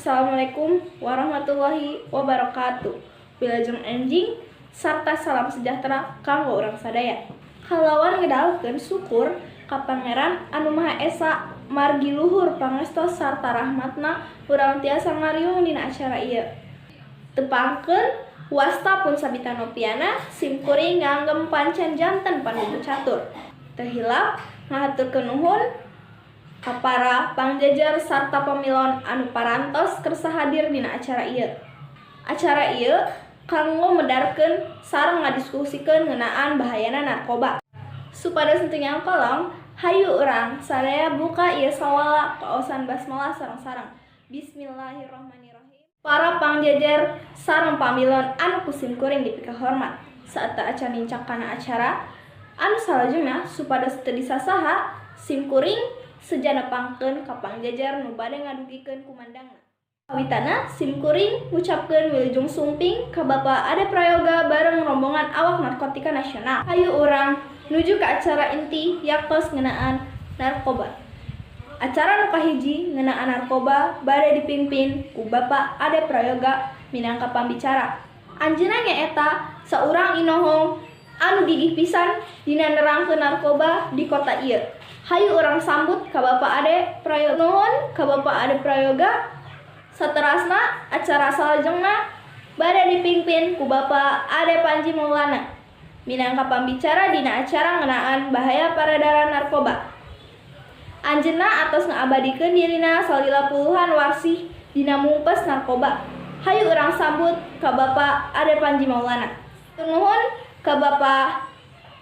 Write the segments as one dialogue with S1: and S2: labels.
S1: Assalamualaikum warahmatullahi wabarakatuh. Wilujeng enjing sarta salam sejahtera kanggo urang sadaya. Kalawan ngedalkeun syukur ka Pangeran Anu Maha Esa margi luhur pangesto sarta rahmatna urang tiasa ngariung dina acara ieu. Tepangkeun, wasta pun Sabita Nopiana, sim kuring nganggem pancen janten pandugu catur. Teu hilap ngahaturkeun nuhun ka para pangjajar sarta pamilon anu parantos kersa hadir dina acara ieu. Acara ieu kanggo medarkeun sareng ngadiskusikeun ngeunaan bahayana narkoba. Supados henteu nyangkolong, hayu urang sadaya buka ieu sawala kaosan basmalah sareng-sareng. Bismillahirrahmanirrahim. Para pangjajar sareng pamilon anu ku sim kuring dipikahormat. Sateuacan nincak kana acara anu salajengna, supados teu disasaha, sim kuring seja nepangkeun ka pangjajar nu bade ngadugikeun kumandangna. Kawitana, sim kuring ngucapkeun wilujeng sumping ka Bapak Ade Prayoga bareng rombongan awak narkotika nasional. Hayu urang nuju ka acara inti, yaktos ngeunaan narkoba. Acara nu kahiji ngeunaan narkoba bade dipimpin ku Bapak Ade Prayoga minangka pambicara. Anjeunna nyaeta saurang inohong anu gigih pisan dina nerangkeun narkoba di kota ieu. Hayu urang sambut ka Bapak Ade Prayoga. Nuhun ka Bapak Ade Prayoga. Saterasna, acara salajengna bade dipimpin ku Bapak Ade Panji Maulana minangka pambicara dina acara ngeunaan bahaya peredaran narkoba. Anjeunna atos ngaabadikeun dirina salila puluhan warsih dina mungpes narkoba. Hayu urang sambut ka Bapak Ade Panji Maulana. Nuhun ka Bapak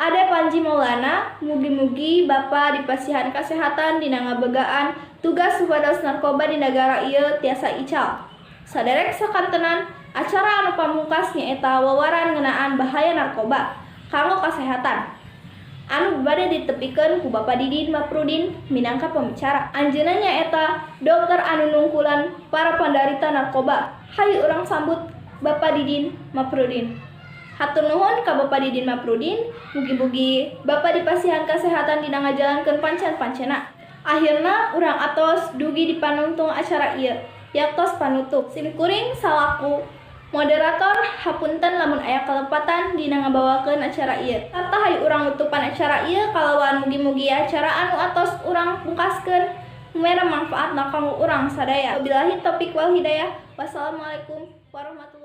S1: Ade Panji Maulana, mugi-mugi Bapak dipasihan kesehatan dina ngabegaan tugas supados narkoba di negara ieu tiasa ical. Saderek sakantenan, acara anu pamungkas nyaeta wawaran ngeunaan bahaya narkoba kanggo kasehatan anu bade ditepikeun ku Bapak Didin Maprudin minangka pembicara. Anjeunna nyaeta dokter anu nungkulan para pandarita narkoba. Hayu urang sambut Bapak Didin Maprudin. Hatur nuhun ka Bapak Didin Maprudin, mugi-mugi Bapak dipasihan kesehatan dina ngajalankeun pancen-pancena. Akhirna, urang atos dugi di panungtung acara ieu, yaktos panutup. Sim kuring salaku moderator hapunten lamun aya kalepatan dina ngabawakeun acara ieu. Sarta hayu urang nutupan acara ieu kalawan mugi-mugi acara anu atos urang pungkaskeun mere manfaatna kanggo urang sadaya. Wabillahi taufik wal hidayah. Wassalamualaikum warahmatullahi.